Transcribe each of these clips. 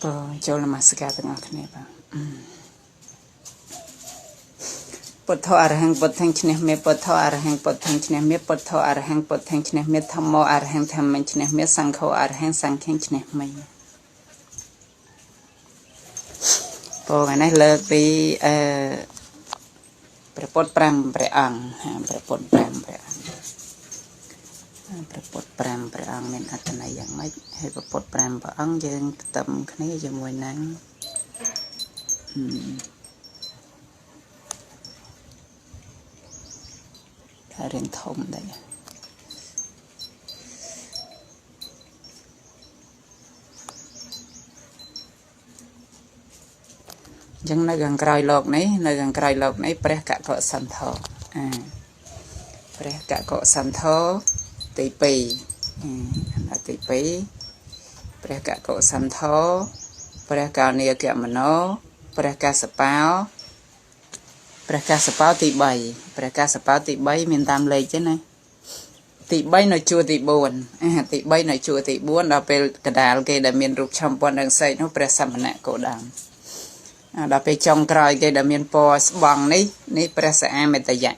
បងចូលនមស្ការទាំងអស់គ្នាបាទពុទ្ធោអរហង្គពុទ្ធੰឈ្នះមេពុទ្ធោអរហង្គពុទ្ធੰឈ្នះមេពុទ្ធោអរហង្គពុទ្ធੰឈ្នះមេធម្មោអរហង្គធម្មញឈ្នះមេសង្ឃោអរហង្គសង្ឃញឈ្នះមេបងថ្ងៃនេះលើកពីអឺព្រះពុទ្ធ5ព្រះអង្គព្រះពុទ្ធ5ព្រះអង្គព្រះពុទ្ធ5ព្រះអង្គមានអត្ថន័យយ៉ាងម៉េចហើយព្រះពុទ្ធ5ព្រះអង្គយើងផ្ទឹមគ្នាជាមួយនឹងតែរឿងធំដែរអញ្ចឹងនៅខាងក្រោយលោកនេះនៅខាងក្រោយលោកនេះព្រះកកសន្ធោព្រះកកសន្ធោទី2អាណត្តិទី2ព្រះកកសន្ធោព្រះកាលនីគមនោព្រះកាសបោព្រះកាសបោទី3ព្រះកាសបោទី3មានតាមលេខទេណាទី3នៅជួរទី4ទី3នៅជួរទី4ដល់ពេលកដាលគេដែលមានរូបឆំពន្ធនឹងសែកនោះព្រះសមណៈកោដមដល់ពេលចុងក្រោយគេដែលមានពណ៌ស្បង់នេះនេះព្រះសាមេតយៈ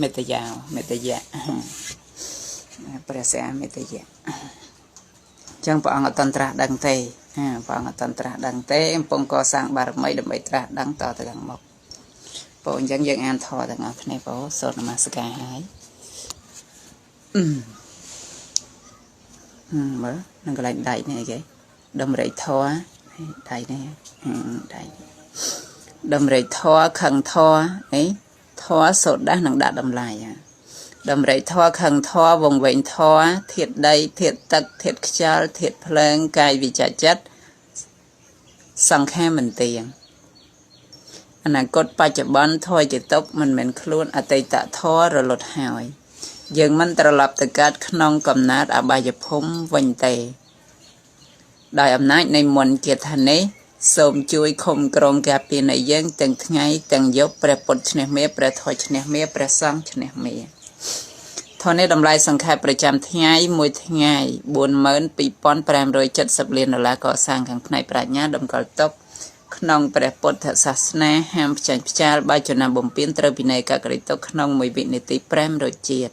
មេតយាមេតយៈព្រះសាមេតយៈអញ្ចឹងព្រះអង្គអត់តត្រាស់ដឹងទេព្រះអង្គអត់តត្រាស់ដឹងទេកំពុងកសាងបារមីដើម្បីត្រាស់ដឹងតទៅខាងមុខបងអញ្ចឹងយើងអានធម៌ទាំងអស់គ្នាបងសូត្រនមស្ការហើយមើលនឹងកន្លែងដៃនេះអីគេដំរីធម៌ដៃនេះដៃដំរីធម៌ខឹងធម៌អីធម៌សូត្រដាស់នឹងដាក់តម្លៃដំរីធម៌ខឹងធម៌វងវែងធម៌ធាតុដីធាតុទឹកធាតុខ្យល់ធាតុភ្លើងកាយវិជ្ជចិត្តសង្ខារមិនទៀងអនាគតបច្ចុប្បន្នធម៌ជាទុកមិនមែនខ្លួនអតីតធម៌រលត់ហើយយើងមិនត្រឡប់ទៅកើតក្នុងកំណើតអបាយភូមិវិញទេដោយអំណាចនៃមន្តគាថានេះសូមជួយឃុំក្រងការពារនៃយើងទាំងថ្ងៃទាំងយប់ព្រះពុទ្ធឈ្នះមេព្រះធម៌ឈ្នះមេព្រះសង្ឃឈ្នះមេធម៌នេះតម្លៃសង្ខេបប្រចាំថ្ងៃមួយថ្ងៃ 42,570 លានដុល្លារកសាងខាងផ្នែកប្រាជ្ញាតម្កល់ទុកក្នុងព្រះពុទ្ធសាសនាហាមផ្ចាញ់ផ្ចាលបើចំណាំបំពេញត្រូវពិន័យកក្រិតុក្នុងមួយវិនាទី500ជាតិ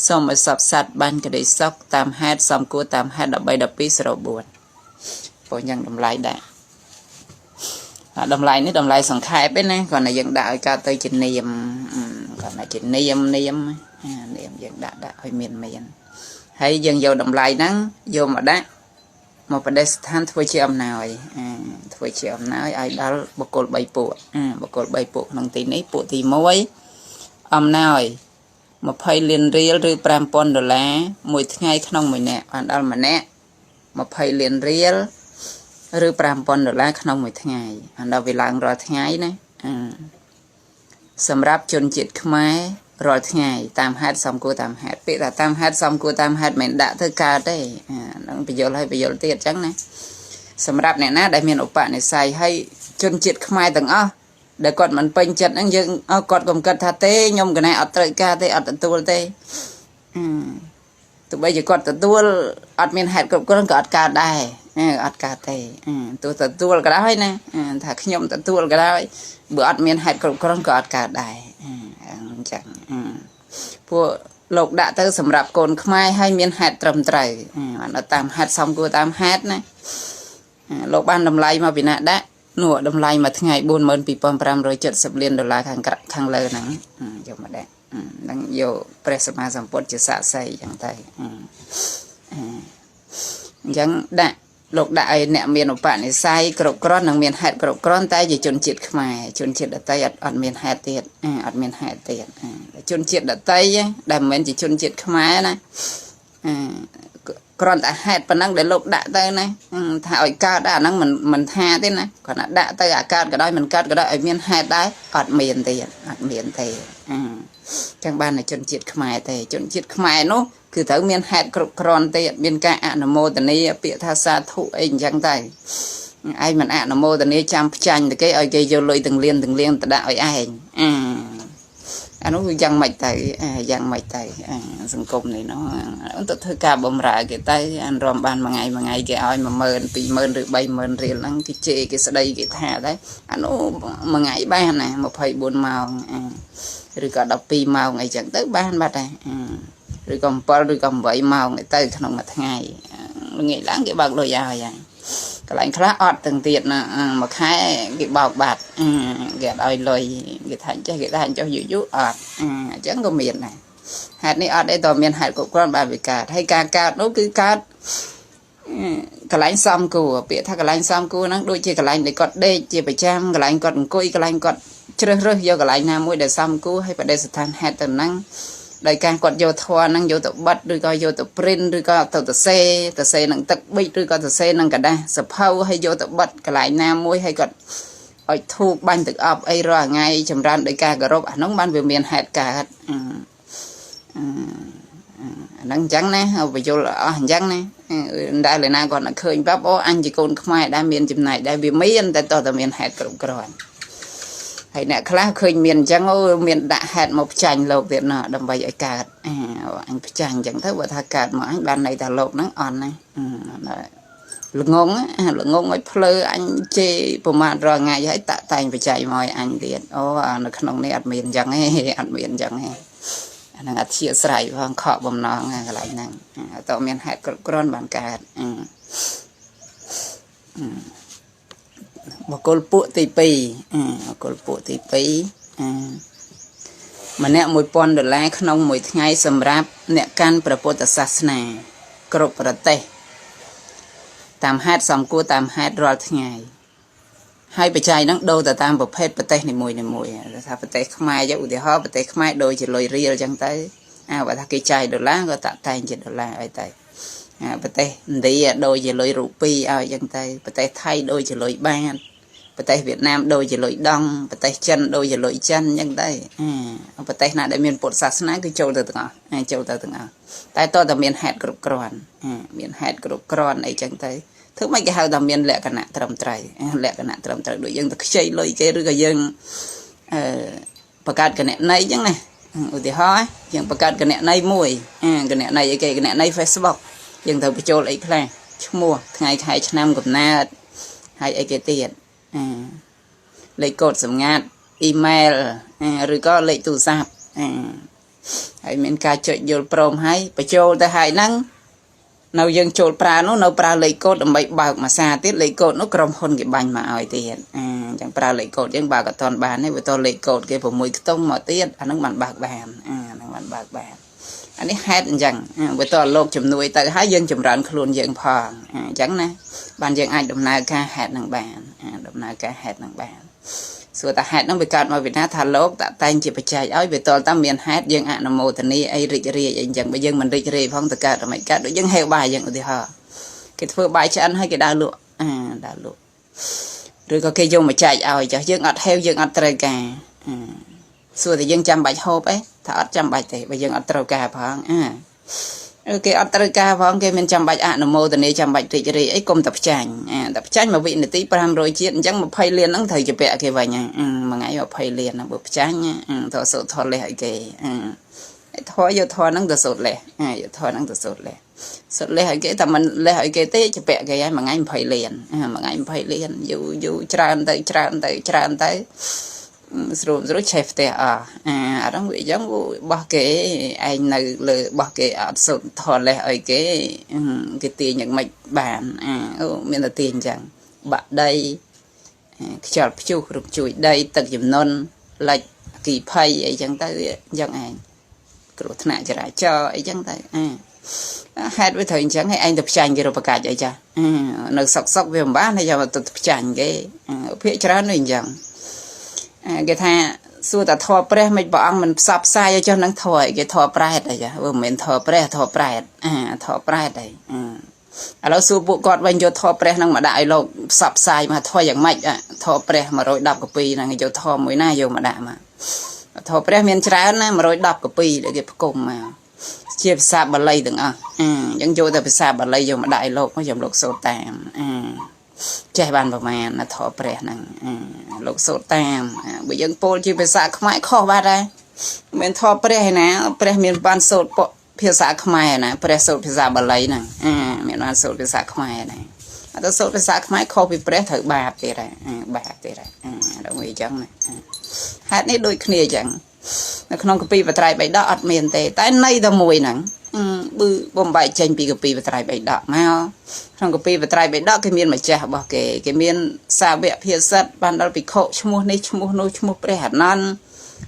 សូមឲ្យសពសត្វបានក្តីសុខតាមហេតុសំគួរតាមហេតុ13 12 04ព្រោះយ៉ាងតម្លៃដែរតម្លៃនេះតម្លៃសង្ខេបឯណាគ្រាន់តែយើងដាក់ឲ្យកើតទៅជានាមគ្រាន់តែជានាមនាមនាមយើងដាក់ឲ្យមានហើយយើងយកតម្លៃហ្នឹងយកមកដាក់មកបដិស្ថានធ្វើជាអំណោយធ្វើជាអំណោយឲ្យដល់បុគ្គល3ពួកបុគ្គល3ពួកក្នុងទីនេះពួកទី1អំណោយ20លានរៀលឬ5000ដុល្លារមួយថ្ងៃក្នុងមួយនាក់បានដល់ម្នាក់20លានរៀលឬ5000ដុល្លារក្នុងមួយថ្ងៃអាដល់វាឡើងរាល់ថ្ងៃណាសម្រាប់ជនជាតិខ្មែររាល់ថ្ងៃតាមហេតុសំគួរតាមហេតុពាក្យថាតាមហេតុសំគួរតាមហេតុមិនដាក់ធ្វើកើតទេហ្នឹងបញ្យល់ឲ្យបញ្យល់ទៀតអញ្ចឹងណាសម្រាប់អ្នកណាដែលមានឧបនិស្ស័យហើយជនជាតិខ្មែរទាំងអស់ដែលគាត់មិនពេញចិត្តហ្នឹងយើងគាត់កុំគិតថាទេខ្ញុំកណែអត់ត្រូវការទេអត់ទទួលទេទោះបីជាគាត់ទទួលអត់មានហេតុគ្រប់គ្រាន់ក៏អត់កើតដែរអត់កើតទេទោះទទួលក៏ដោយណាថាខ្ញុំទទួលក៏ដោយបើអត់មានហេតុគ្រប់គ្រាន់ក៏អត់កើតដែរអញ្ចឹងពួកលោកដាក់ទៅសម្រាប់កូនខ្មែរឲ្យមានហេតុត្រឹមត្រូវបានតាមហេតុសំគួរតាមហេតុណាលោកបានតម្លៃមកពីណាដាក់នោះតម្លៃមួយថ្ងៃ 42,570 លានដុល្លារខាងលើហ្នឹងយកមកដាក់ហ្នឹងយកព្រះសម្មាសម្ពុទ្ធជាសាក្សីអញ្ចឹងទៅអញ្ចឹងដាក់លោកដាក់ឲ្យអ្នកមានឧបនិស្ស័យគ្រប់គ្រាន់និងមានហេតុគ្រប់គ្រាន់តែជាជនជាតិខ្មែរជនជាតិដទៃអត់មានហេតុទៀតអត់មានហេតុទៀតជនជាតិដទៃដែលមិនមែនជាជនជាតិខ្មែរណាគ្រាន់តែហេតុប៉ុណ្ណឹងដែលលោកដាក់ទៅណាថាឲ្យកើតអាហ្នឹងមិនថាទេណាគ្រាន់តែដាក់ទៅអាកើតក៏ដោយមិនកើតក៏ដោយឲ្យមានហេតុដែរអត់មានទៀតអត់មានទេអញ្ចឹងបានតែជនជាតិខ្មែរទេជនជាតិខ្មែរនោះគឺត្រូវមានហេតុគ្រប់គ្រាន់ទេមានការអនុមោទនាពាក្យថាសាធុអីអញ្ចឹងទៅឯងមិនអនុមោទនាចាំផ្ចាញ់ទៅគេឲ្យគេយកលុយទាំងលៀនទាំងលៀងទៅដាក់ឲ្យឯង អានោះវាយ៉ាងម៉េចទៅយ៉ាងម៉េចទៅសង្គមនេះនោះទៅធ្វើការបម្រើគេទៅអានរំបានមួយថ្ងៃមួយថ្ងៃគេឲ្យ10000 20000ឬ30000រៀលហ្នឹងគេជេរគេស្ដីគេថាដែរអានោះមួយថ្ងៃបានណា24ម៉ោងឬក៏12ម៉ោងអីចឹងទៅបានបាត់ដែរឬក៏7ឬក៏8ម៉ោងទៅក្នុងមួយថ្ងៃល្ងាចឡើងគេបើកលុយឲ្យហើយកន្លែងខ្លះអត់ទាំងទៀតណាមួយខែគេបោកបាត់គេអត់ឲ្យលុយគេថាចេះគេថាចុះយូរយូរអត់អញ្ចឹងក៏មានដែរហេតុនេះអត់អីតមានហេតុគ្រប់គ្រាន់បានវាកើតហើយការកើតនោះគឺកើតកន្លែងសំគួរពាក្យថាកន្លែងសំគួរហ្នឹងដូចជាកន្លែងដែលគាត់ដេកជាប្រចាំកន្លែងគាត់អង្គុយកន្លែងគាត់ជ្រើសរើសយកកន្លែងណាមួយដែលសំគួរហើយបដិស្ថានហេតុទៅហ្នឹងដោយការគាត់យកធម៌ហ្នឹងយកទៅបិទឬក៏យកទៅ print ឬក៏ទៅសរសេរនឹងទឹកប៊ិចឬក៏សរសេរនឹងក្រដាសសភៅហើយយកទៅបិទកន្លែងណាមួយហើយគាត់ឲ្យធូបបាញ់ទឹកអប់អីរាល់ថ្ងៃចម្រើនដោយការគោរពអានោះបានវាមានហេតុកើតអាហ្នឹងអញ្ចឹងណាបញ្យល់អស់អញ្ចឹងណាដែលឯណាគាត់ឃើញបាប់អូអញជាកូនខ្មែរដែលមានចំណែកដែលវាមានតែតោះតែមានហេតុគ្រប់គ្រាន់ហើយអ្នកខ្លះឃើញមានអញ្ចឹងអូមានដាក់ហេតុមកផ្ចាញ់លោកទៀតណាដើម្បីឲ្យកើតអញផ្ចាញ់អញ្ចឹងទៅបើថាកើតមកអញបានន័យថាលោកហ្នឹងអន់ណាល្ងងល្ងងឲ្យភ្លើអញជេរប្រមាថរាល់ថ្ងៃហើយតាក់តែងបច្ច័យមកឲ្យអញទៀតអូនៅក្នុងនេះអត់មានអញ្ចឹងទេអត់មានអញ្ចឹងទេអាហ្នឹងអធិស្រ័យផងខកបំណងកន្លែងហ្នឹងតើមានហេតុគ្រប់គ្រាន់បានកើតបុគ្គលពួកទី2បុគ្គលពួកទី2ម្នាក់1000ដុល្លារក្នុងមួយថ្ងៃសម្រាប់អ្នកកាន់ព្រះពុទ្ធសាសនាគ្រប់ប្រទេសតាមហេតុសំគួរតាមហេតុរាល់ថ្ងៃហើយបច្ច័យហ្នឹងដូរទៅតាមប្រភេទប្រទេសនីមួយៗថាប្រទេសខ្មែរយកឧទាហរណ៍ប្រទេសខ្មែរដូរជាលុយរៀលអញ្ចឹងទៅបើថាគេចាយដុល្លារក៏តាក់តែងជាដុល្លារឲ្យទៅប្រទេសឥណ្ឌាដូរជាលុយរូពីឲ្យអញ្ចឹងទៅប្រទេសថៃដូរជាលុយបាតប្រទេសវៀតណាមដូរជាលុយដង់ប្រទេសចិនដូរជាលុយចិនអញ្ចឹងទៅប្រទេសណាដែលមានពុទ្ធសាសនាគឺចូលទៅទាំងអស់ចូលទៅទាំងអស់តែតើតើមានហេតុគ្រប់គ្រាន់មានហេតុគ្រប់គ្រាន់អីចឹងទៅធ្វើម៉េចគេហៅថាមានលក្ខណៈត្រឹមត្រូវលក្ខណៈត្រឹមត្រូវដូចយើងទៅខ្ចីលុយគេឬក៏យើងបង្កើតគណនីអញ្ចឹងណាឧទាហរណ៍យើងបង្កើតគណនីមួយគណនីអីគេគណនី Facebook យើងត្រូវបញ្ចូលអីខ្លះឈ្មោះថ្ងៃខែឆ្នាំកំណើតហើយអីគេទៀតលេខកូដសម្ងាត់អ៊ីមែលឬក៏លេខទូរស័ព្ទហើយមានការចុចយល់ព្រមហើយបញ្ចូលទៅហើយហ្នឹងនៅយើងចូលប្រើនោះនៅប្រើលេខកូដដើម្បីបើកមួយសារទៀតលេខកូដនោះក្រុមហ៊ុនគេបាញ់មកឲ្យទៀតអញ្ចឹងប្រើលេខកូដយើងបើកអត់ទាន់បានទេវាតលេខកូដគេ6ខ្ទង់មកទៀតអាហ្នឹងបានបើកបានអាហ្នឹងបានបើកបានអានេះហេតុអញ្ចឹងវាតលោកជំនួយទៅហើយយើងចម្រើនខ្លួនយើងផងអញ្ចឹងណាបានយើងអាចដំណើរការហេតុនឹងបានដំណើរការហេតុនឹងបានសួរតាហេតុហ្នឹងវាកើតមកពីណាថាលោកតាតែងជាបច្ច័យឲ្យវាតលតាមានហេតុយើងអនុមោទនាអីរីករាយអីអញ្ចឹងបើយើងមិនរីករាយផងទៅកើតតែមិនកើតដូចយើងហេវបាយយើងឧទាហរណ៍គេធ្វើបាយឆ្អិនហើយគេដើរលក់ដើរលក់ឬក៏គេយកមកចែកឲ្យចាស់យើងអត់ហេវយើងអត់ត្រូវការសួរតែយើងចាំបាច់ហូបអីថាអត់ចាំបាច់ទេបើយើងអត់ត្រូវការផងគេអត់ត្រូវការផងគេមានចាំបាច់អនុមោទនាចាំបាច់រីករាយអីកុំតែផ្ចាញ់តែផ្ចាញ់មួយវិនាទី500ជាតិអញ្ចឹង20លានហ្នឹងត្រូវជាពាក់គេវិញមួយថ្ងៃ20លានហ្នឹងបើផ្ចាញ់ទៅសូត្រធម៌លះឲ្យគេធម៌យកធម៌ហ្នឹងទៅសូត្រលះយកធម៌ហ្នឹងទៅសូត្រលះសូត្រលះឲ្យគេតែមិនលះឲ្យគេទេជាពាក់គេហើយមួយថ្ងៃ20លានមួយថ្ងៃ20លានយូរយូរច្រើនទៅច្រើនទៅច្រើនទៅស្រួលស្រួលឆេះផ្ទះអស់អាហ្នឹងវាអញ្ចឹងបោះគេឯងនៅលើបោះគេអត់សុទ្ធថលះឲ្យគេគេទាញយ៉ាងម៉េចបានអូមានតែទាញអញ្ចឹងបាក់ដីខ្យល់ព្យុះរំជួយដីទឹកជំនន់លិចគីភ័យអីចឹងទៅអញ្ចឹងឯងគ្រោះថ្នាក់ចរាចរណ៍អីចឹងទៅហេតុវាត្រូវអញ្ចឹងហើយឯងទៅផ្ចាញ់គេរកប្រកាច់អីចានៅសុកសុកវាមិនបានហើយយកទៅផ្ចាញ់គេភាកច្រើននេះអញ្ចឹងគេថាសួរតែធម៌ព្រះមិនព្រះអង្គមិនផ្សព្វផ្សាយឲ្យចុះនឹងធម៌អីគេធម៌ប្រែតអីចាវាមិនមែនធម៌ព្រះធម៌ប្រែតធម៌ប្រែតអីឥឡូវសួរពួកគាត់វិញយកធម៌ព្រះនឹងមកដាក់ឲ្យលោកផ្សព្វផ្សាយមកធម៌យ៉ាងម៉េចធម៌ព្រះ110កពីហ្នឹងយកធម៌មួយណាយកមកដាក់មកធម៌ព្រះមានច្រើនណា110កពីដែលគេផ្គុំមកជាភាសាបាលីទាំងអស់អញ្ចឹងយកតែភាសាបាលីយកមកដាក់ឲ្យលោកមកយកលោកសូត្រតាមចេះបានប្រមាណធម៌ព្រះហ្នឹងលោកសូត្រតាមបើយើងពោលជាភាសាខ្មែរខុសបាត់ហើយ មិនធម៌ព្រះឯណាព្រះមានបានសូត្រភាសាខ្មែរណាព្រះសូត្រភាសាបាលីហ្នឹងមានបានសូត្រភាសាខ្មែរណាអត់ទៅសូត្រភាសាខ្មែរខុសពីព្រះត្រូវបាបទៀតហើយបាបទៀតហើយដល់មួយអញ្ចឹងណាហេតុនេះដូចគ្នាអញ្ចឹងនៅក្នុងគម្ពីរបត្រៃបិដកអត់មានទេតែន័យតែមួយហ្នឹងបឺបំបែកចេញពីគម្ពីរបត្រៃបិដកមកក្នុងគម្ពីរបត្រៃបិដកគេមានម្ចាស់របស់គេគេមានសាវកភាសិតបានដល់ភិក្ខុឈ្មោះនេះឈ្មោះនោះឈ្មោះព្រះអានន្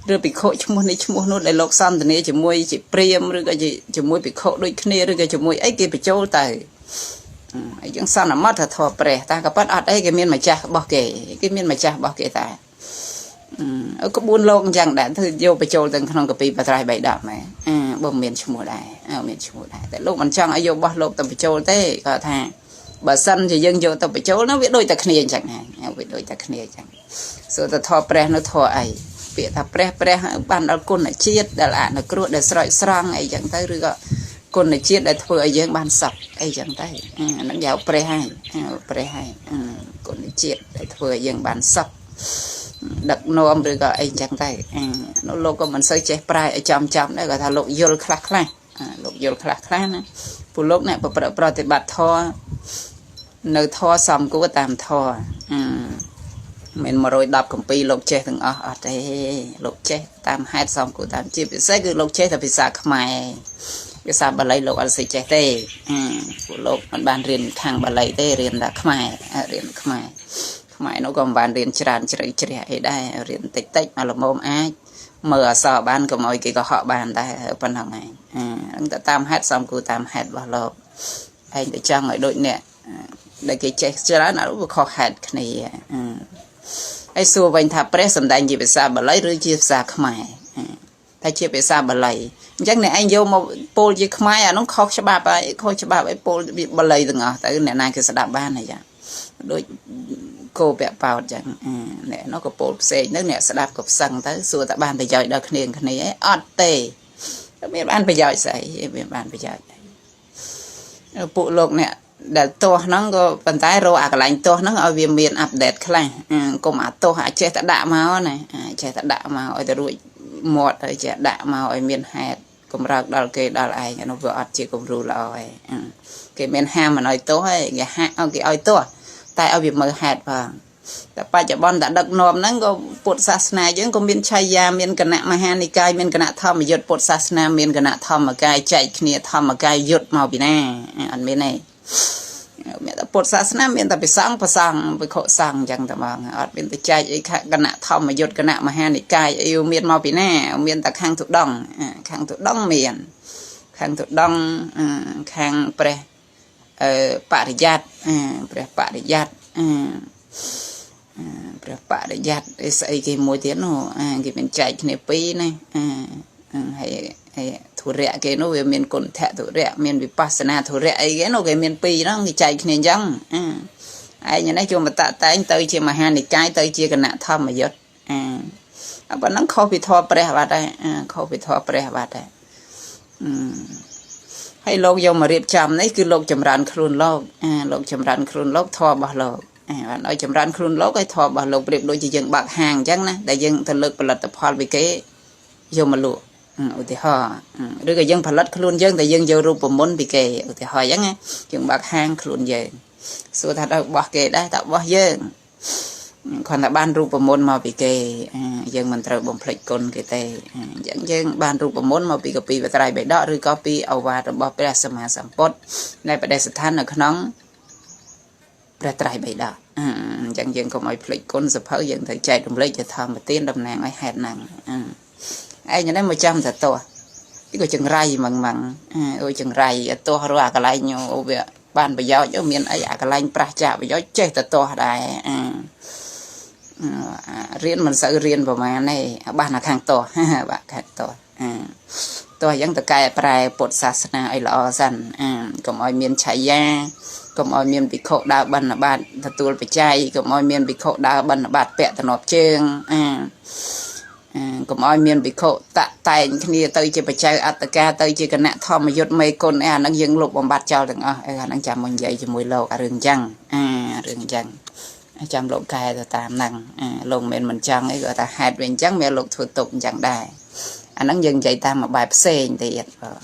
ទឬភិក្ខុឈ្មោះនេះឈ្មោះនោះដែលលោកសន្ទនាជាមួយជាព្រាមឬក៏ជាមួយភិក្ខុដូចគ្នាឬក៏ជាមួយអីគេបញ្ចូលទៅហើយយើងសន្មត់ថាធម៌ព្រះតែក៏ប៉ិតអត់អីគេមានម្ចាស់របស់គេគេមានម្ចាស់របស់គេតែក្បួនលោកអញ្ចឹងដែរធ្វើយកបញ្ចូលទៅក្នុងកាពីបត្រៃបៃដកមែនបើមានឈ្មោះដែរមានឈ្មោះដែរតែលោកមិនចង់ឲ្យយករបស់លោកទៅបញ្ចូលទេគាត់ថាបើសិនជាយើងយកទៅបញ្ចូលនោះវាដូចតែគ្នាអញ្ចឹងហើយវាដូចតែគ្នាអញ្ចឹងសួរទៅធម៌ព្រះនោះធម៌អីពាក្យថាព្រះព្រះបានដល់គុណជាតិដែលអនុគ្រោះដែលស្រោចស្រង់អីចឹងទៅឬក៏គុណជាតិដែលធ្វើឲ្យយើងបានសុខអីចឹងទៅអាហ្នឹងយកព្រះហើយព្រះហើយគុណជាតិដែលធ្វើឲ្យយើងបានសុខដឹកនាំឬក៏អីចឹងទៅនោះលោកក៏មិនសូវចេះប្រែឲ្យចំចំដែរគាត់ថាលោកយល់ខ្លះខ្លះលោកយល់ខ្លះខ្លះណាពួកលោកអ្នកប្រព្រឹត្តប្រតិបត្តិធម៌នៅធម៌សំគួរតាមធម៌មិន110កម្ពីលោកចេះទាំងអស់អត់ទេលោកចេះតាមហេតុសំគួរតាមជាពិសេសគឺលោកចេះតែភាសាខ្មែរភាសាបាលីលោកអត់សូវចេះទេពួកលោកមិនបានរៀនខាងបាលីទេរៀនតែខ្មែររៀនខ្មែរខ្មែរនោះក៏មិនបានរៀនច្រើនជ្រៅជ្រះអីដែររៀនតិចតិចមកល្មមអាចមើលអក្សរបានកុំឲ្យគេក៏ហក់បានដែរប៉ុណ្ណឹងឯងហ្នឹងតែតាមហេតុសំគួរតាមហេតុរបស់លោកឯងតែចង់ឲ្យដូចអ្នកដែលគេចេះច្រើនអត់វាខុសហេតុគ្នាហើយសួរវិញថាព្រះសម្ដែងជាភាសាបាលីឬជាភាសាខ្មែរថាជាភាសាបាលីអញ្ចឹងអ្នកឯងយកមកពោលជាខ្មែរអានោះខុសច្បាប់ហើយខុសច្បាប់ឲ្យពោលបាលីទាំងអស់ទៅអ្នកណាគេស្ដាប់បានហើយចាដូចគោពាក់ប៉ោតចឹងអ្នកនោះក៏ពោលផ្សេងទៅអ្នកស្ដាប់ក៏ផ្សឹងទៅសួរតែបានប្រយោជន៍ដល់គ្នាគ្នាអីអត់ទេមានបានប្រយោជន៍ស្អីមានបានប្រយោជន៍ពួកលោកអ្នកដែលទាស់ហ្នឹងក៏ប៉ុន្តែរកអាកន្លែងទាស់ហ្នឹងឲ្យវាមានអាប់ដេតខ្លះកុំអាទាស់អាចចេះតែដាក់មកណាចេះតែដាក់មកឲ្យតែរួចមាត់ហើយចេះដាក់មកឲ្យមានហេតុកម្រើកដល់គេដល់ឯងអានោះវាអត់ជាគំរូល្អឯងគេមានហាមមិនឲ្យទាស់ឯងគេហាក់ឲ្យគេឲ្យទាស់តែឲ្យវាមើលហេតុផងតែបច្ចុប្បន្នតែដឹកនាំហ្នឹងក៏ពុទ្ធសាសនាយើងក៏មានឆាយាមានគណៈមហានិកាយមានគណៈធម្មយុទ្ធពុទ្ធសាសនាមានគណៈធម្មកាយចែកគ្នាធម្មកាយយុទ្ធមកពីណាអត់មានទេមានតែពុទ្ធសាសនាមានតែពិសង្ឃប្រសង្ឃវិខុសង្ឃអញ្ចឹងតែហ្មងអត់មានទៅចែកអីគណៈធម្មយុទ្ធគណៈមហានិកាយអីមានមកពីណាមានតែខាងទុដងខាងទុដងមានខាងទុដងខាងព្រះបរិយ័តព្រះបរិយ័តព្រះបរិយ័តអីស្អីគេមួយទៀតនោះគេមានចែកគ្នាពីរណាហើយហើយធុរៈគេនោះវាមានគុណធៈធុរៈមានវិបស្សនាធុរៈអីគេនោះគេមានពីរហ្នឹងគេចែកគ្នាអញ្ចឹងឯងនេះចូលមកតតែងទៅជាមហានិកាយទៅជាគណៈធម្មយុទ្ធប៉ុណ្ណឹងខុសពីធម៌ព្រះបាត់ហើយខុសពីធម៌ព្រះបាត់ហើយហើយលោកយកមករៀបចំនេះគឺលោកចម្រើនខ្លួនលោកលោកចម្រើនខ្លួនលោកធម៌របស់លោកបានឲ្យចម្រើនខ្លួនលោកឲ្យធម៌របស់លោកប្រៀបដូចជាយើងបើកហាងអញ្ចឹងណាដែលយើងទៅលើកផលិតផលពីគេយកមកលក់ឧទាហរណ៍ឬក៏យើងផលិតខ្លួនយើងតែយើងយករូបមន្តពីគេឧទាហរណ៍អញ្ចឹងណាយើងបើកហាងខ្លួនយើងសួរថាដល់របស់គេដែរតើរបស់យើងគ្រាន់តែបានរូបមន្តមកពីគេយើងមិនត្រូវបំភ្លេចគុណគេទេអញ្ចឹងយើងបានរូបមន្តមកពីកពីបត្រៃបិដកឬក៏ពីឱវាទរបស់ព្រះសម្មាសម្ពុទ្ធនៃបដិស្ថាននៅក្នុងព្រះត្រៃបិដកអញ្ចឹងយើងកុំឲ្យភ្លេចគុណសភៅយើងត្រូវចែករំលែកជាធម្មទានតំណាងឲ្យហេតុហ្នឹងឯងនេះមកចាំតែទាស់នេះក៏ចង្រៃម៉ងម៉ងអូចង្រៃទាស់រាល់អាកន្លែងវាបានប្រយោជន៍មានអីអាកន្លែងប្រះចាកប្រយោជន៍ចេះតែទាស់ដែររៀនមិនសូវរៀនប្រហែលទេបានតែខាងទាស់បាទខាងទាស់ទាស់អញ្ចឹងតកែប្រែពុទ្ធសាសនាឲ្យល្អសិនកុំឲ្យមានឆាយាកុំឲ្យមានភិក្ខុដើរបិណ្ឌបាតទទួលបច្ច័យកុំឲ្យមានភិក្ខុដើរបិណ្ឌបាតពាក់តំណប់ជើងកុំឲ្យមានភិក្ខុតាក់តែងគ្នាទៅជាបច្ច័យអត្តកាទៅជាគណៈធម្មយុទ្ធមេគុណអីអាហ្នឹងយើងលុបបំបត្តិចោលទាំងអស់អីអាហ្នឹងចាំមកនិយាយជាមួយលោកអារឿងអញ្ចឹងរឿងអញ្ចឹងចាំលោកកែទៅតាមហ្នឹងលោកមិនមែនមិនចង់អីគាត់ថាហេតុវាអញ្ចឹងមានលោកធ្វើទុកអញ្ចឹងដែរ អាហ្នឹងយើងនិយាយតាមមួយបែបផ្សេងទៀតបាទ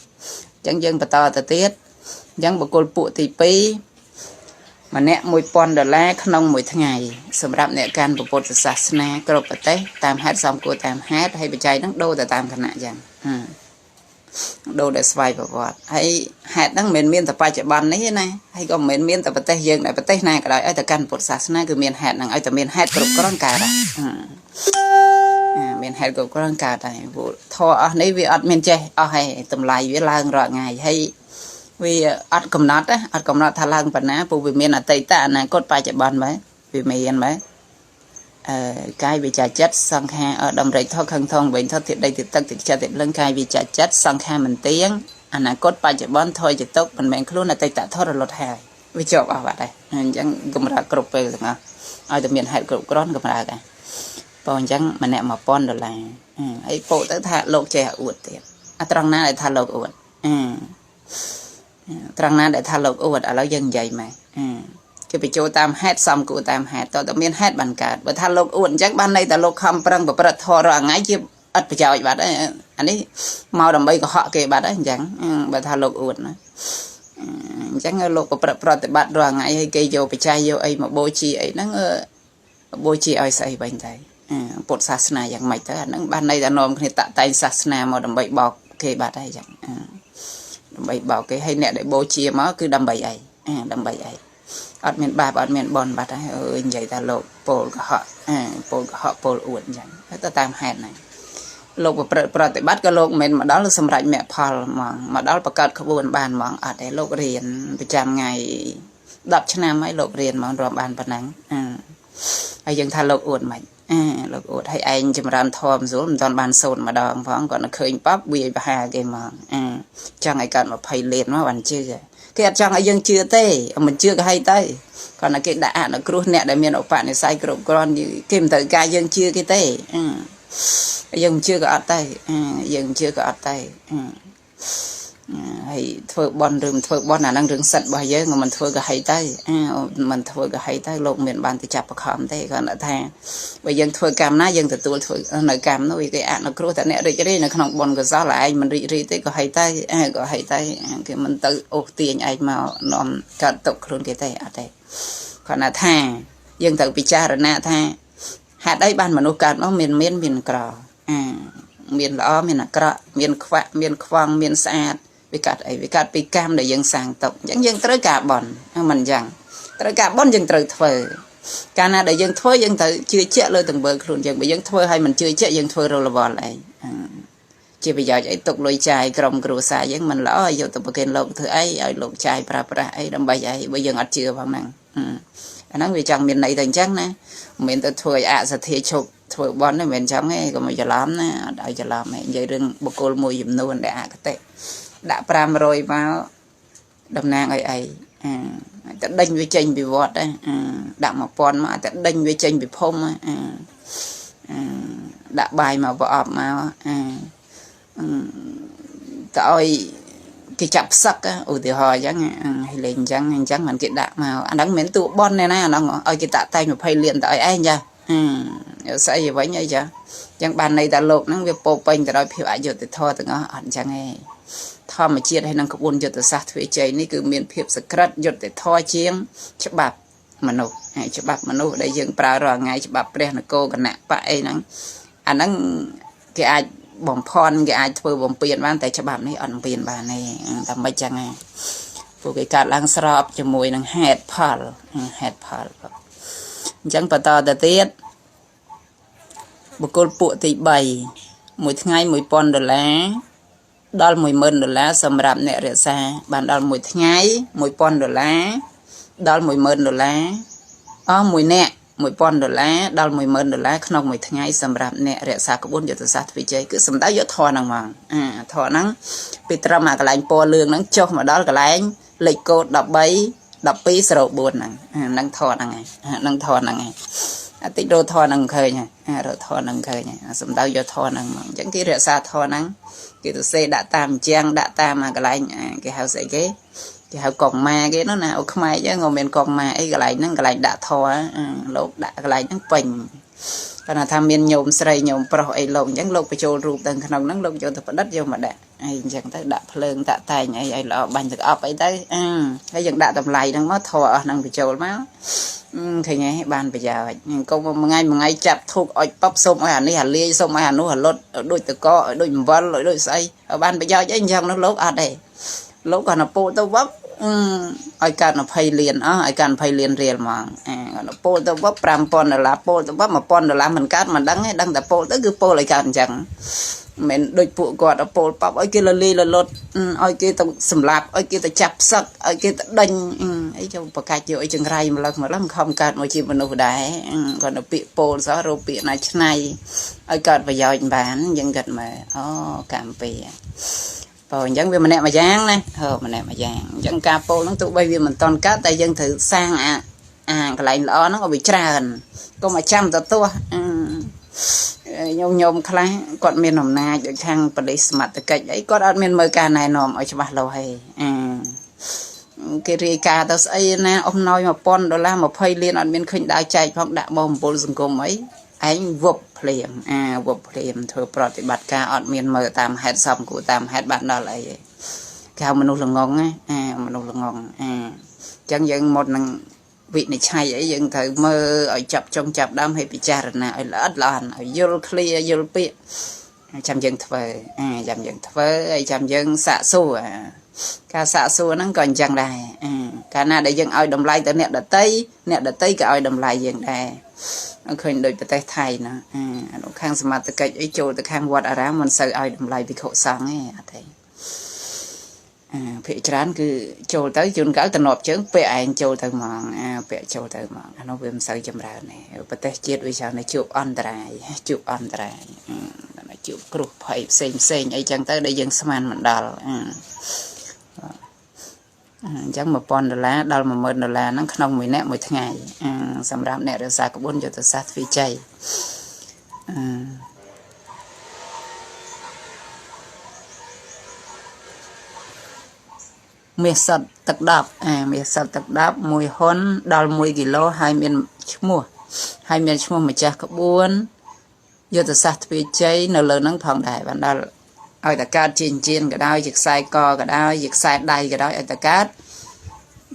អញ្ចឹងយើងបន្តទៅទៀតអញ្ចឹងបុគ្គលពួកទី2ម្នាក់1000ដុល្លារក្នុងមួយថ្ងៃសម្រាប់អ្នកកាន់ពុទ្ធសាសនាគ្រប់ប្រទេសតាមហេតុសំគួរតាមហេតុហើយបច្ច័យហ្នឹងដូរទៅតាមគណៈអញ្ចឹងដូរដែលស្វ័យប្រវត្តិហើយហេតុហ្នឹងមិនមែនមានតែបច្ចុប្បន្ននេះទេណាហើយក៏មិនមែនមានតែប្រទេសយើងដែរប្រទេសណាក៏ដោយឲ្យតែកាន់ពុទ្ធសាសនាគឺមានហេតុហ្នឹងឲ្យតែមានហេតុគ្រប់គ្រាន់កើតមានហេតុគ្រប់គ្រាន់កើតហើយព្រោះធម៌អស់នេះវាអត់មានចេះអស់ហើយតម្លៃវាឡើងរាល់ថ្ងៃហើយវាអត់កំណត់ណាអត់កំណត់ថាឡើងប៉ុណ្ណាព្រោះវាមានអតីតអនាគតបច្ចុប្បន្នបែវាមានបែអឺកាយវិចាចិត្តសង្ខារដំរិចថខឹងថងវិញថទៀតដីទៀតទឹកទៀតចិត្តទៀតលឹងកាយវិចាចិត្តសង្ខារមិនទៀងអនាគតបច្ចុប្បន្នថយជាទុកមិនមែនខ្លួនអតីតថរលត់ហើយវាជាប់អស់បាត់ហើយអញ្ចឹងកម្រើកគ្រប់ពេលទាំងអស់ឲ្យតែមានហេតុគ្រប់គ្រាន់កម្រើកហើយបើអញ្ចឹងម្នាក់1000ដុល្លារហើយពោទៅថាលោកចេះអួតទៀតអាត្រង់ណាដែលថាលោកអួតត្រង់ណាដែលថាលោកអួតឥឡូវយើងនិយាយមកគេបញ្ចូលតាមហេតុសំគួរតាមហេតុតើតើមានហេតុបានកើតបើថាលោកអួតអញ្ចឹងបានន័យថាលោកខំប្រឹងប្រព្រឹត្តធម៌រាល់ថ្ងៃជាឥតប្រយោជន៍បាត់ហើយអានេះមកដើម្បីកុហកគេបាត់ហើយអញ្ចឹងបើថាលោកអួតណាអញ្ចឹងលោកប្រព្រឹត្តប្រតិបត្តិរាល់ថ្ងៃហើយគេយកបច្ច័យយកអីមកបូជាអីហ្នឹងបូជាឲ្យស្អីវិញទៅពុទ្ធសាសនាយ៉ាងម៉េចទៅអាហ្នឹងបានន័យថានាំគ្នាតាក់តែងសាសនាមកដើម្បីបោកគេបាត់ហើយអញ្ចឹងដើម្បីបោកគេហើយអ្នកដែលបូជាមកគឺដើម្បីអីដើម្បីអីអត់មានបាបអត់មានបនបាត់ហើយអើយនិយាយថាលោកពោលកុហកពោលកុហកពោលអួតអញ្ចឹងទៅតាមហេតុហ្នឹងលោកប្រព្រឹត្តប្រតិបត្តិក៏លោកមិនមកដល់សម្រេចមគ្គផលហ្មងមកដល់បង្កើតក្បួនបានហ្មងអត់ទេលោករៀនប្រចាំថ្ងៃ10ឆ្នាំហើយលោករៀនហ្មងរាប់បានប៉ុណ្ណឹងហើយយើងថាលោកអួតមិនលោកអួតឲ្យឯងចម្រើនធម៌ស្រួលមិនតាន់បានសូត្រម្ដងផងគាត់នៅឃើញប៉ាប់វាយបហាគេហ្មងចង់ឲ្យកើត20លានមកបានជឿគេអត់ចង់ឲ្យយើងជឿទេមិនជឿក៏ឲ្យទៅគាត់តែគេដាក់អនុគ្រោះអ្នកដែលមានឧបនិស្ស័យគ្រប់គ្រាន់គេមិនត្រូវការយើងជឿគេទេយើងមិនជឿក៏អត់ទៅយើងមិនជឿក៏អត់ទៅហើយធ្វើបន់ឬមិនធ្វើបន់អាហ្នឹងរឿងសិទ្ធរបស់យើងមិនធ្វើក៏ឲ្យទៅមិនធ្វើក៏ឲ្យទៅលោកមានបានទៅចាប់បខំទេគាត់ថាបើយើងធ្វើកម្មណាយើងទទួលធ្វើនៅកម្មនោះគេអនុគ្រោះតែអ្នករីករាយនៅក្នុងបុណ្យកុសលឯងមិនរីករាយទេក៏ឲ្យទៅក៏ឲ្យទៅគេមិនទៅអូសទាញឯងមកនាំកើតទុកខ្លួនគេទេអត់ទេគាត់ថាយើងត្រូវពិចារណាថាហេតុអីបានមនុស្សកើតមកមានមានក្រមានល្អមានអាក្រក់មានខ្វាក់មានខ្វងមានស្អាតវាកាត់អីវាកាត់ពីកម្មដែលយើងសាងទុកអញ្ចឹងយើងត្រូវការបន់មិនអញ្ចឹងត្រូវការបន់យើងត្រូវធ្វើកាលណាដែលយើងធ្វើយើងត្រូវជឿជាក់លើទង្វើខ្លួនយើងបើយើងធ្វើឲ្យមិនជឿជាក់យើងធ្វើរលវល់ឯងជាប្រយោជន៍អីទុកលុយចាយក្រុមគ្រួសារយើងមិនល្អយកទៅប្រគេនលោកធ្វើអីឲ្យលោកចាយប្រើប្រាស់អីដើម្បីអីបើយើងអត់ជឿផងហ្នឹងអាហ្នឹងវាចង់មានន័យទៅអញ្ចឹងណាមិនមែនទៅធ្វើឲ្យអសទ្ធាឈប់ធ្វើបន់ទេមិនមែនអញ្ចឹងទេកុំឲ្យច្រឡំណាអត់ឲ្យច្រឡំទេនិយាយរឿងបុគ្គលមួយចំនួនដែលអគតិដាក់500មកតំណាងឲ្យអីទៅដេញវាចេញពីវត្តដាក់1000មកទៅដេញវាចេញពីភូមិដាក់បាយមកប្រអប់មកទៅឲ្យគេចាប់ផ្សឹកឧទាហរណ៍អញ្ចឹងហើយលេងអញ្ចឹងអញ្ចឹងមិនគេដាក់មកអាហ្នឹងមិនមែនតួបន់ទេណាអាហ្នឹងឲ្យគេតាក់តែង20លានទៅឲ្យឯងចាស្អីវិញអីចាអញ្ចឹងបានន័យថាលោកហ្នឹងវាពោពេញទៅដោយភាពអយុត្តិធម៌ទាំងអស់អត់អញ្ចឹងទេធម្មជាតិហើយនឹងក្បួនយុទ្ធសាស្ត្រទ្វេជ័យនេះគឺមានភាពសក្រិតយុត្តិធម៌ជាងច្បាប់មនុស្សហើយច្បាប់មនុស្សដែលយើងប្រើរាល់ថ្ងៃច្បាប់ព្រះនគរគណៈបកអីហ្នឹងអាហ្នឹងគេអាចបំផន់គេអាចធ្វើបំពេញបានតែច្បាប់នេះអត់បំពេញបានទេតែមិនចឹងទេពួកគេកើតឡើងស្របជាមួយនឹងហេតុផលហេតុផលអញ្ចឹងបន្តទៅទៀតបុគ្គលពួកទី3មួយថ្ងៃ1000ដុល្លារដល់10000ដុល្លារសម្រាប់អ្នករក្សាបានដល់មួយថ្ងៃ1000ដុល្លារដល់10000ដុល្លារអស់មួយអ្នក1000ដុល្លារដល់10000ដុល្លារក្នុងមួយថ្ងៃសម្រាប់អ្នករក្សាក្បួនយុទ្ធសាស្ត្រវិជ័យគឺសំដៅយកធម៌ហ្នឹងហ្មងធម៌ហ្នឹងពីត្រឹមអាកន្លែងពណ៌លឿងហ្នឹងចុះមកដល់កន្លែងលេខកូដ13 1204ហ្នឹងហ្នឹងធម៌ហ្នឹងឯងហ្នឹងធម៌ហ្នឹងឯងអតិរោធម៌ហ្នឹងឃើញហើយរោធម៌ហ្នឹងឃើញហើយសំដៅយកធម៌ហ្នឹងមកអញ្ចឹងគេរក្សាធម៌ហ្នឹងគេទៅសេដាក់តាមជាងដាក់តាមកន្លែងគេហៅស្អីគេ គេហៅកងម៉ាគេនោះណាអូខ្មែរចឹងក៏មានកងម៉ាអីកន្លែងហ្នឹងកន្លែងដាក់ធរលោកដាក់កន្លែងហ្នឹងពេញគាត់ថាមានញោមស្រីញោមប្រុសអីលោកអញ្ចឹងលោកបញ្ចូលរូបទៅក្នុងហ្នឹងលោកយកទៅផ្ដិតយកមកដាក់អីអញ្ចឹងទៅដាក់ភ្លើងតាក់តែងអីឲ្យល្អបាញ់ទឹកអប់អីទៅហើយយើងដាក់តម្លៃហ្នឹងមកធរអស់ហ្នឹងបញ្ចូលមកឃើញទេបានប្រយោជន៍កុំមួយថ្ងៃមួយថ្ងៃចាប់ធូបអុចប៉បសុំឲ្យអានេះអាលាយសុំឲ្យអានោះអាលុតដូចតកឲ្យដូចអំបិលឲ្យដូចស្អីបានប្រយោជន៍អីអញ្ចឹងនោះលោកអត់ទេលោកគាត់ទៅពោលទៅវឹបឲ្យកើត20លានអស់ឲ្យកើត20លានរៀលហ្មងអាគាត់ពោលទៅវឹប5000ដុល្លារពោលទៅវឹប1000ដុល្លារមិនកើតមិនដឹងទេដឹងតែពោលទៅគឺពោលឲ្យកើតអញ្ចឹងមិនដូចពួកគាត់ទៅពោលប៉បឲ្យគេលលីលលត់ឲ្យគេទៅសម្លាប់ឲ្យគេទៅចាប់ផ្សឹកឲ្យគេទៅដេញអីចូលប្រកាច់យកអីចង្រៃម្លឹះម្លឹះមិនខំកើតមកជាមនុស្សដែរគាត់ទៅពាក្យពោលសោះរកពាក្យណាឆ្នៃឲ្យកើតប្រយោជន៍បានយើងគិតមើលអូកម្មពីបើអញ្ចឹងវាម្នាក់មួយយ៉ាងណាហឺម្នាក់មួយយ៉ាងអញ្ចឹងការពោលហ្នឹងទោះបីវាមិនតន់កើតតែយើងត្រូវសាងអាកន្លែងល្អហ្នឹងឲ្យវាច្រើនកុំឲ្យចាំទៅទោះញោមញោមខ្លះគាត់មានអំណាចដូចខាងប៉ូលីសសមត្ថកិច្ចអីគាត់អត់មានមើលការណែនាំឲ្យច្បាស់លាស់ទេគេរាយការណ៍ទៅស្អីណាអស់ណយ1000ដុល្លារ20លានអត់មានឃើញដើរចែកផងដាក់មកអំពូលសង្គមអីឯងវប់ភ្លាមវប់ភ្លាមធ្វើប្រតិបត្តិការអត់មានមើលតាមហេតុសំគួរតាមហេតុបានដល់អីគេហៅមនុស្សល្ងងណាមនុស្សល្ងងអញ្ចឹងយើងមុននឹងវិនិច្ឆ័យអីយើងត្រូវមើលឲ្យចាប់ចុងចាប់ដើមឲ្យពិចារណាឲ្យល្អិតល្អន់ឲ្យយល់ឃ្លាយល់ពាក្យចាំយើងធ្វើចាំយើងធ្វើហើយចាំយើងសាកសួរការសាកសួរហ្នឹងក៏អញ្ចឹងដែរកាលណាដែលយើងឲ្យតម្លៃទៅអ្នកដតីអ្នកដតីក៏ឲ្យតម្លៃយើងដែរឃើញដូចប្រទេសថៃណាខាងសមត្ថកិច្ចអីចូលទៅខាងវត្តអារាមមិនសូវឲ្យតម្លៃភិក្ខុសង្ឃទេអត់ទេភាគច្រើនគឺចូលទៅជួនកាលតំណប់ជើងពាក់ឯងចូលទៅហ្មងពាក់ចូលទៅហ្មងអានោះវាមិនសូវចម្រើនទេប្រទេសជាតិវាច្រើនតែជួបអន្តរាយជួបអន្តរាយជួបគ្រោះភ័យផ្សេងផ្សេងអីចឹងទៅដែលយើងស្មានមិនដល់អញ្ចឹង1000ដុល្លារដល់10000ដុល្លារហ្នឹងក្នុងមួយអ្នកមួយថ្ងៃសម្រាប់អ្នករក្សាក្បួនយុទ្ធសាស្ត្រទ្វីជ័យមាសសុទ្ធទឹក10មាសសុទ្ធទឹក10មួយហ៊ុនដល់1គីឡូហើយមានឈ្មោះហើយមានឈ្មោះម្ចាស់ក្បួនយុទ្ធសាស្ត្រទ្វីជ័យនៅលើហ្នឹងផងដែរបានដល់ឲ្យតកើតជាចិញ្ចៀនក៏ដោយជាខ្សែកក៏ដោយជាខ្សែដៃក៏ដោយឲ្យតកើត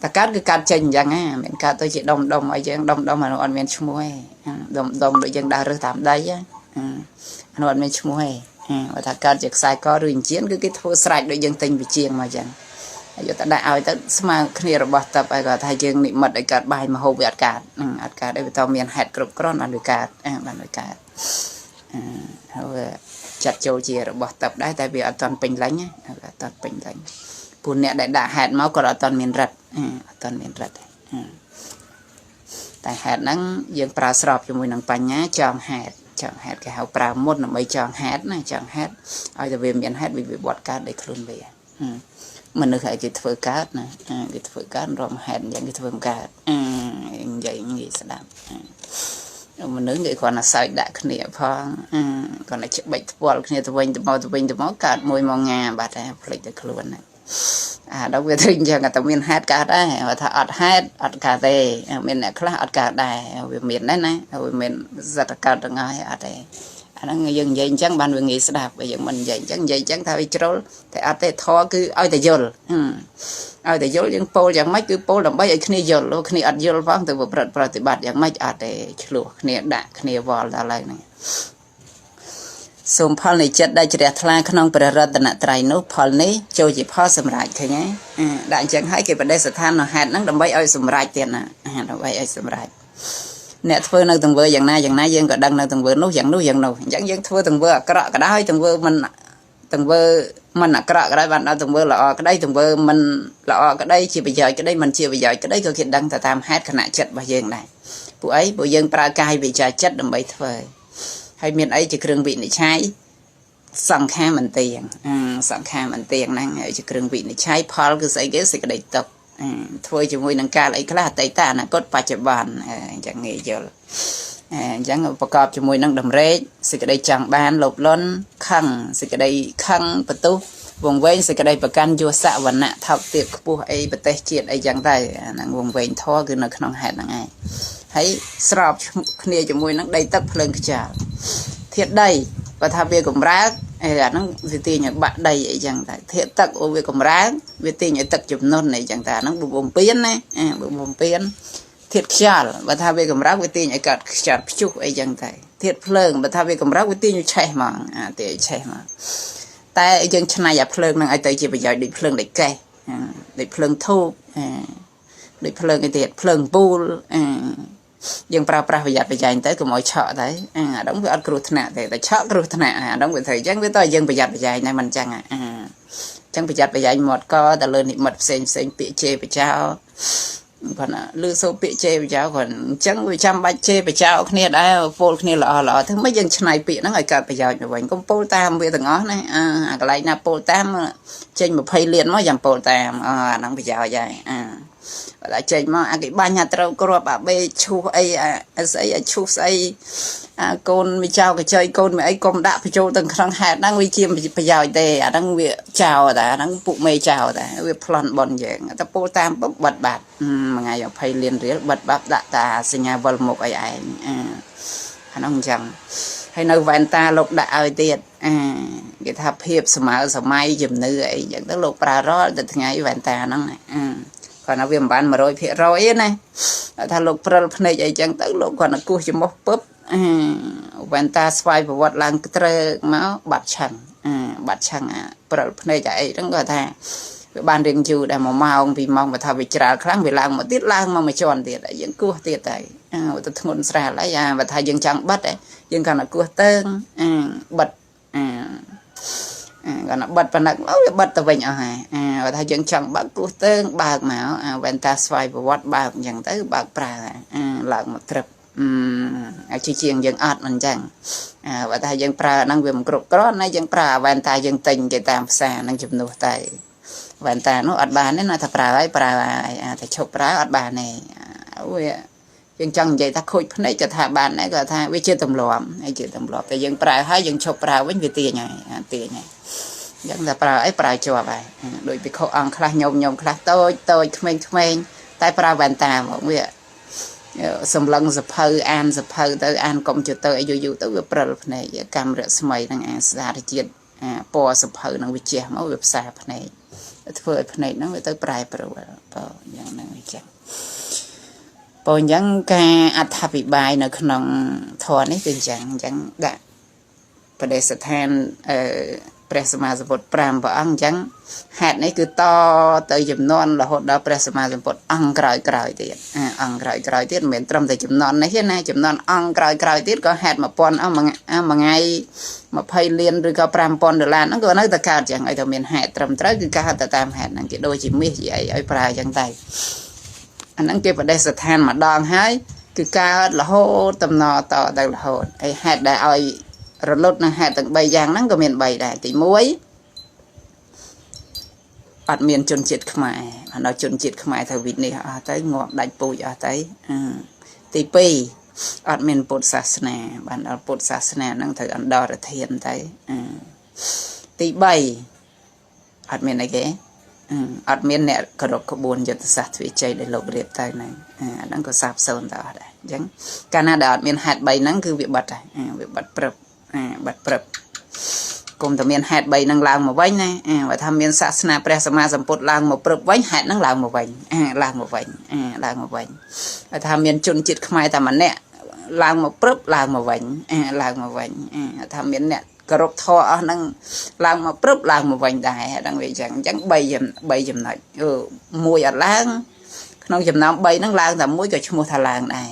គឺកើតចេញអញ្ចឹងណាមិនកើតទៅជាដុំដុំឲ្យយើងដុំដុំអានោះអត់មានឈ្មោះទេដុំដុំដូចយើងដើររើសតាមដីអានោះអត់មានឈ្មោះទេបើថាកើតជាខ្សែកឬចិញ្ចៀនគឺគេធ្វើស្រេចដូចយើងទិញវិជាងមកអញ្ចឹងយកទៅដាក់ឲ្យទៅស្មើគ្នារបស់តបហើយគាត់ថាយើងនិមិត្តឲ្យកើតបាយមហូបវាអត់កើតអត់កើតអីវាតមានហេតុគ្រប់គ្រាន់បានវាកើតបានវាកើតហើយចាត់ចូលជារបស់តបដែរតែវាអត់ទាន់ពេញលេញអត់ទាន់ពេញលេញពួកអ្នកដែលដាក់ហេតុមកគាត់អត់ទាន់មានរិទ្ធអត់ទាន់មានរិទ្ធតែហេតុហ្នឹងយើងប្រើស្របជាមួយនឹងបញ្ញាចងហេតុចងហេតុគេហៅប្រើមុនដើម្បីចងហេតុណាចងហេតុឲ្យតែវាមានហេតុវាវិវត្តកើតដោយខ្លួនវាមនុស្សឲ្យគេធ្វើកើតណាគេធ្វើកើតរំហេតុអញ្ចឹងគេធ្វើមិនកើតនិយាយងាយស្ដាប់មនុស្សគេគ្រាន់តែសើចដាក់គ្នាផងគ្រាន់តែច្បិចថ្ពាល់គ្នាទៅវិញទៅមកទៅវិញទៅមកកើតមួយមកងាបាត់ហើយភ្លេចទៅខ្លួនហ្នឹងដល់វាធ្វើអញ្ចឹងតែមានហេតុកើតដែរបើថាអត់ហេតុអត់កើតទេមានអ្នកខ្លះអត់កើតដែរវាមានដែរណាវាមានសិទ្ធិកើតទាំងអស់អត់ទេអាហ្នឹងយើងនិយាយអញ្ចឹងបានវាងាយស្ដាប់បើយើងមិននិយាយអញ្ចឹងនិយាយអញ្ចឹងថាវាជ្រុលតែអត់ទេធម៌គឺឲ្យតែយល់ឲ្យតែយល់យើងពោលយ៉ាងម៉េចគឺពោលដើម្បីឲ្យគ្នាយល់គ្នាអត់យល់ផងទៅប្រព្រឹត្តប្រតិបត្តិយ៉ាងម៉េចអត់ទេឆ្លោះគ្នាដាក់គ្នាវល់ដល់ហើយហ្នឹងសូមផលនៃចិត្តដែលជ្រះថ្លាក្នុងព្រះរតនត្រ័យនោះផលនេះចូលជាផលសម្រេចឃើញទេដាក់អញ្ចឹងហើយគេបដិស្ថាននៅហេតុហ្នឹងដើម្បីឲ្យសម្រេចទៀតណាដើម្បីឲ្យសម្រេចអ្នកធ្វើនៅទង្វើយ៉ាងណាយ៉ាងណាយើងក៏ដឹងនៅទង្វើនោះយ៉ាងនោះយ៉ាងនោះអញ្ចឹងយើងធ្វើទង្វើអាក្រក់ក៏ដោយទង្វើមិនអាក្រក់ក៏ដោយបានដល់ទង្វើល្អក្តីទង្វើមិនល្អក្តីជាប្រយោជន៍ក្តីមិនជាប្រយោជន៍ក្តីក៏គេដឹងទៅតាមហេតុខណៈចិត្តរបស់យើងដែរពួកអីពួកយើងប្រើកាយវិចារចិត្តដើម្បីធ្វើហើយមានអីជាគ្រឿងវិនិច្ឆ័យសង្ខារមិនទៀងសង្ខារមិនទៀងហ្នឹងជាគ្រឿងវិនិច្ឆ័យផលគឺស្អីគេសេចក្តីទុក្ខធ្វើជាមួយនឹងកាលអីខ្លះអតីតអនាគតបច្ចុប្បន្នអញ្ចឹងងាយយល់អញ្ចឹងប្រកបជាមួយនឹងតម្រេកសេចក្តីចង់បានលោភលន់ខឹងសេចក្តីខឹងបន្ទុះ វងវែងសេចក្តីប្រកាន់យោសវណ្ណៈថោកទាបខ្ពស់អីប្រទេសជាតិអីចឹងទៅអាហ្នឹងវងវែងធម៌គឺនៅក្នុងហេតុហ្នឹងឯងហើយស្របគ្នាជាមួយនឹងដីទឹកភ្លើងខ្យល់ធាតុដីបើថាវាកម្រើកអីអាហ្នឹងវាទាញឲ្យបាក់ដីអីចឹងទៅធាតុទឹកវាកម្រើកវាទាញឲ្យទឹកជំនន់អីចឹងទៅអាហ្នឹងបំពេញណាបំពេញធាតុខ្យល់បើថាវាកម្រើកវាទាញឲ្យកើតខ្យល់ព្យុះអីចឹងទៅធាតុភ្លើងបើថាវាកម្រើកវាទាញឲ្យឆេះហ្មងអាទាញឲ្យឆេះហ្មងតែយើងឆ្នៃអាភ្លើងនឹងឲ្យទៅជាប្រយោជន៍ដូចភ្លើងដែកកេះដូចភ្លើងធូបដូចភ្លើងអីទៀតភ្លើងពូលយើងប្រើប្រាស់ប្រយ័ត្នប្រយែងទៅកុំឲ្យឆក់ទៅអាហ្នឹងវាអត់គ្រោះថ្នាក់ទេតែឆក់គ្រោះថ្នាក់អាហ្នឹងវាត្រូវអញ្ចឹងវាតើយើងប្រយ័ត្នប្រយែងដែរមិនអញ្ចឹងអញ្ចឹងប្រយ័ត្នប្រយែងមាត់កទៅលើនិមិត្តផ្សេងផ្សេងពាក្យជេរបចោគាត់ណាលឺសូពាក្យជេរបចោគាត់អញ្ចឹងវាចាំបាច់ជេរបចោគ្នាដែរពោលគ្នាល្អល្អធ្វើម៉េចយើងឆ្នៃពាក្យហ្នឹងឲ្យកើតប្រយោជន៍ទៅវិញកុំពោលតាមវាទាំងអស់ណាអាកន្លែងណាពោលតាមចេញ20លានមកយ៉ាងពោលតាមអាហ្នឹងប្រយោជន៍ហើយអាបើតែចេញមកអាគេបាញ់អាត្រូវគ្រាប់អាបេឈូសអីអាស្អីអាឈូសស្អីអាកូនវាចោលកចីកូនមិនអីកុំដាក់បញ្ចូលទៅក្នុងហេតុហ្នឹងវាជាប្រយោជន៍ទេអាហ្នឹងវាចោលតែអាហ្នឹងពួកមេចោលតែវាប្លន់បនយើងតែពោលតាមពុបបិទបាត់មួយថ្ងៃ20លានរៀលបិទបាត់ដាក់តាសញ្ញាវិលមុខអីឯងអាហ្នឹងអញ្ចឹងហើយនៅវ៉ែនតាលោកដាក់ឲ្យទៀតអាគេថាភាពសម័យសម័យជំនឿអីអញ្ចឹងទៅលោកប្រើរាល់តែថ្ងៃវ៉ែនតាហ្នឹងគាត់ថាវាមិនបាន100%ទេណាថាលោកព្រិលភ្នែកអីចឹងទៅលោកគាត់ទៅគោះច្រមុះពឹបវ៉ែនតាស្វ័យប្រវត្តិឡើងត្រើកមកបាត់ឆឹងបាត់ឆឹងអាព្រិលភ្នែកអីហ្នឹងគាត់ថាវាបានរៀងយូរដែរ1ម៉ោង2ម៉ោងបើថាវាច្រាលខ្លាំងវាឡើងមកទៀតឡើងមកមួយជាន់ទៀតយើងគោះទៀតទៅទៅធ្ងន់ស្រាលហើយបើថាយើងចង់បិទយើងគាត់តែគោះទៅបិទគាត់ណាបិទប៉ុណ្ណឹងវាបិទទៅវិញអស់ហើយបើថាយើងចង់បើកគោះទៅបើកមកវ៉ែនតាស្វ័យប្រវត្តិបើកអញ្ចឹងទៅបើកប្រើឡើងមកត្រឹបអឺជាជាងយើងអត់មិនអញ្ចឹងបើថាយើងប្រើហ្នឹងវាមិនគ្រប់គ្រាន់ណាយើងប្រើវ៉ែនតាយើងទិញគេតាមផ្សារហ្នឹងជំនួសទៅវ៉ែនតានោះអត់បានទេណាថាប្រើហើយប្រើហើយថាឈប់ប្រើអត់បានទេវាយើងចង់និយាយថាខូចភ្នែកក៏ថាបានដែរក៏ថាវាជាទម្លាប់ហើយជាទម្លាប់តែយើងប្រើហើយយើងឈប់ប្រើវិញវាទាញហើយទាញហើយអញ្ចឹងតែប្រើអីប្រើជាប់ហើយដូចពិខុអង្គខ្លះញោមញោមខ្លះតូចតូចក្មេងក្មេងតែប្រើវ៉ែនតាមកវាសម្លឹងសភៅអានសភៅទៅអានកុំព្យូទ័រអីយូរយូរទៅវាព្រិលភ្នែកកម្មរស្មីនឹងអាសារជាតិអាពណ៌សភៅនឹងវាជះមកវាផ្សាភ្នែកធ្វើឲ្យភ្នែកហ្នឹងវាទៅប្រែប្រួលបើយ៉ាងហ្នឹងអញ្ចឹងបើអញ្ចឹងការអត្ថាភិបាយនៅក្នុងធម៌នេះគឺអញ្ចឹងអញ្ចឹងដាក់បដិស្ថានអឺព្រះសម្មាសម្ពុទ្ធ5ព្រះអង្គអញ្ចឹងហេតុនេះគឺតទៅចំនួនរហូតដល់ព្រះសម្មាសម្ពុទ្ធអង្គក្រោយក្រោយទៀតអង្គក្រោយក្រោយទៀតមិនមែនត្រឹមតែចំនួននេះទេណាចំនួនអង្គក្រោយក្រោយទៀតក៏ហេតុ1000អស់មួយថ្ងៃ20លានឬក៏5000ដុល្លារហ្នឹងក៏នៅតែកើតចឹងឲ្យតែមានហេតុត្រឹមត្រូវគឺកើតទៅតាមហេតុហ្នឹងគេដូចជាមាសជាអីឲ្យប្រើចឹងទៅអាហ្នឹងគេបដិស្ថានម្ដងហើយគឺកើតរហូតតំណតទៅរហូតហើយហេតុដែលឲ្យរលត់នឹងហេតុទាំង3យ៉ាងហ្នឹងក៏មាន3ដែរទី1អត់មានជនជាតិខ្មែរដល់ជនជាតិខ្មែរទៅវិនិច្ឆ័យអស់ទៅងាប់ដាច់ពូជអស់ទៅទី2អត់មានពុទ្ធសាសនាបានដល់ពុទ្ធសាសនាហ្នឹងត្រូវអន្តរធានទៅទី3អត់មានអីគេអត់មានអ្នកគោរពក្បួនយុទ្ធសាស្ត្រទ្វាជ័យដែលលោករៀបទៅហ្នឹងអាហ្នឹងក៏សាបសូន្យទៅអស់ដែរអញ្ចឹងកាលណាដែលអត់មានហេតុ3ហ្នឹងគឺវាបិទហើយវាបិទព្រឹបបាត់ព្រឹបគុំតែមានហេតុ3ហ្នឹងឡើងមកវិញណាបើថាមានសាសនាព្រះសម្មាសម្ពុទ្ធឡើងមកព្រឹបវិញហេតុហ្នឹងឡើងមកវិញឡើងមកវិញឡើងមកវិញបើថាមានជនជាតិខ្មែរតែម្នាក់ឡើងមកព្រឹបឡើងមកវិញឡើងមកវិញថាមានអ្នកគោរពធម៌អស់ហ្នឹងឡើងមកព្រឹបឡើងមកវិញដែរហ្នឹងវាអញ្ចឹងអញ្ចឹង3ចំណុចមួយអត់ឡើងក្នុងចំណោម3ហ្នឹងឡើងតែមួយក៏ឈ្មោះថាឡើងដែរ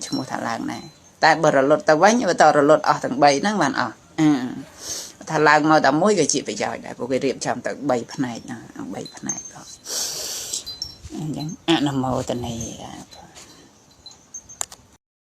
ឈ្មោះថាឡើងដែរតែបើរលត់ទៅវិញបើតរលត់អស់ទាំង3ហ្នឹងបានអស់ថាឡើងមកតែមួយក៏ជាប្រយោជន៍ដែរព្រោះគេរៀបចំទៅ3ផ្នែកណា3ផ្នែកក៏អញ្ចឹងអនុមោទនី